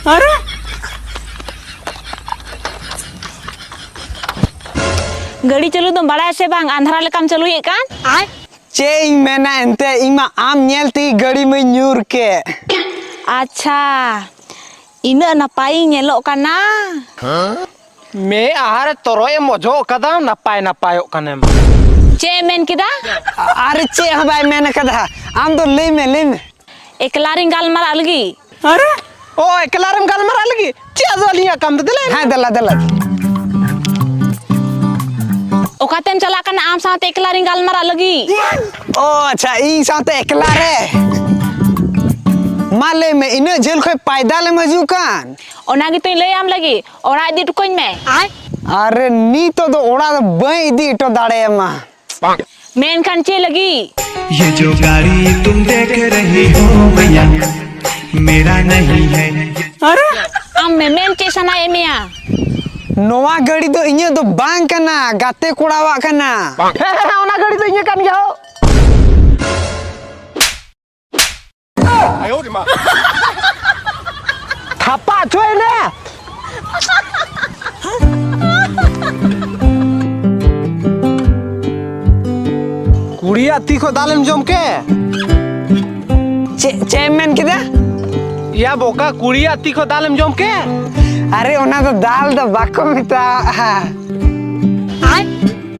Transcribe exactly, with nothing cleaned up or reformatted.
ᱟᱨᱮ? ᱜᱟᱹᱰᱤ ᱪᱟᱹᱞᱩ ᱫᱚᱢ ᱵᱟᱲᱟᱭᱟ ᱥᱮ ᱵᱟᱝ? ᱟᱸᱫᱷᱨᱟ ᱞᱮᱠᱟᱢ ᱪᱟᱹᱞᱩᱭᱮᱫ ᱠᱟᱱ᱾ ᱪᱮᱫ ᱤᱧ ᱢᱮᱱᱟ ᱮᱱᱛᱮ, ᱤᱧ ᱢᱟ ᱟᱢ ᱧᱮᱞ ᱛᱮᱜᱮ ᱜᱟᱹᱰᱤ ᱢᱟᱧ ᱧᱩᱨ ᱠᱮᱫ᱾ ᱟᱪᱪᱷᱟ, ᱤᱱᱟᱹᱜ ᱱᱟᱯᱟᱭᱤᱧ ᱧᱮᱞᱚᱜ ᱠᱟᱱᱟ? ᱢᱮᱫᱦᱟ ᱨᱮ ᱛᱚᱨᱚᱡ ᱮᱢ ᱚᱡᱚᱜ ᱠᱟᱫᱟ, ᱱᱟᱯᱟᱭ ᱱᱟᱯᱟᱭᱚᱜ ᱠᱟᱱᱮᱢ᱾ ᱪᱮᱫ ᱮᱢ ᱢᱮᱱ ᱠᱮᱫᱟ? ᱟᱨᱮ, ᱪᱮᱫ ᱦᱚᱸ ᱵᱟᱭ ᱢᱮᱱ ᱠᱟᱫᱟ, ᱟᱢ ᱫᱚ ᱞᱟᱹᱭ ᱢᱮ, ᱞᱟᱹᱭ ᱢᱮ᱾ ᱮᱠᱞᱟ ᱨᱤᱧ ᱜᱟᱞᱢᱟᱨᱟᱜ ᱞᱟᱹᱜᱤᱫ᱾ ᱟᱨᱮ? ᱚ, ᱮᱠᱞᱟ ᱨᱮᱢ ᱜᱟᱞᱢᱟᱨᱟᱜ ᱞᱟᱹᱜᱤᱫ? ᱪᱮᱫ ᱟᱫᱚ ᱟᱹᱞᱤᱧᱟᱜ ᱠᱟᱢ ᱫᱚ? ᱫᱮᱞᱟ᱾ ᱦᱮᱸ, ᱫᱮᱞᱟ, ᱫᱮᱞᱟ᱾ ᱚᱠᱟᱛᱮᱢ ᱪᱟᱞᱟᱜ ᱠᱟᱱᱟ ᱟᱢ ᱥᱟᱶᱛᱮ ᱮᱠᱞᱟ ᱨᱤᱧ ᱜᱟᱞᱢᱟᱨᱟᱜ ᱞᱟᱹᱜᱤᱫ? ᱚ, ᱟᱪᱪᱷᱟ, ᱤᱧ ᱥᱟᱶᱛᱮ ᱮᱠᱞᱟ ᱨᱮ? ᱢᱟ ᱞᱟᱹᱭ ᱢᱮ, ᱤᱱᱟᱹᱜ ᱡᱷᱟᱹᱞ ᱠᱷᱚᱱ ᱯᱟᱭᱫᱟᱞ ᱮᱢ ᱦᱤᱡᱩᱜ ᱠᱟᱱ? ᱚᱱᱟ ᱜᱮᱛᱚᱧ ᱞᱟᱹᱭᱟᱢ ᱞᱟᱹᱜᱤᱫ, ᱚᱲᱟᱜ ᱤᱫᱤ ᱦᱚᱴᱚ ᱠᱟᱹᱧ ᱢᱮ᱾ ᱟᱨᱮ, ᱱᱤᱛᱚᱜ ᱫᱚ ᱚᱲᱟᱜ ᱫᱚ ᱵᱟᱹᱧ ᱤᱫᱤ ᱦᱚᱴᱚ ᱫᱟᱲᱮᱭᱟᱢᱟ᱾ ᱢᱮᱱᱠᱷᱟᱱ ᱪᱮᱫ ᱞᱟᱹᱜᱤᱫ? ये जो गाड़ी तुम देख रही हो मैया, मेरा नहीं है। ᱟᱨᱮ? ᱟᱢ ᱢᱮᱢᱮᱱ ᱪᱮᱫ ᱥᱟᱱᱟᱭᱮᱫ ᱢᱮᱭᱟ? ᱱᱚᱣᱟ ᱜᱟᱹᱰᱤ ᱫᱚ ᱤᱧᱟᱹᱜ ᱫᱚ ᱵᱟᱝ ᱠᱟᱱᱟ, ᱜᱟᱛᱮ ᱠᱚᱲᱟᱣᱟᱜ ᱠᱟᱱᱟ᱾ ᱦᱮᱸ, ᱦᱮᱸ, ᱦᱮᱸ, ᱚᱱᱟ ᱜᱟᱹᱰᱤ ᱫᱚ ᱤᱧᱟᱹᱜ ᱠᱟᱱ ᱜᱮᱭᱟ ᱦᱳ᱾ ᱛᱷᱟᱯᱟ ᱦᱚᱪᱚᱭ ᱢᱮ᱾ ᱠᱩᱲᱤᱭᱟᱜ ᱛᱤ ᱠᱷᱚᱱ ᱫᱟᱞᱮᱢ ᱡᱚᱢ ᱠᱮ? ᱪᱮᱫ, ᱪᱮᱫ ᱮᱢ ᱢᱮᱱ ᱠᱮᱫᱟ? ᱭᱟ ᱵᱚᱠᱟ, ᱠᱩᱲᱤᱭᱟᱜ ᱛᱤ ᱠᱷᱚᱱ ᱫᱟᱞᱮᱢ ᱡᱚᱢ ᱠᱮ? ᱟᱨᱮ, ᱚᱱᱟ ᱫᱚ ᱫᱟᱞ ᱫᱚ ᱵᱟᱠᱚ ᱢᱮᱛᱟᱜᱼᱟ᱾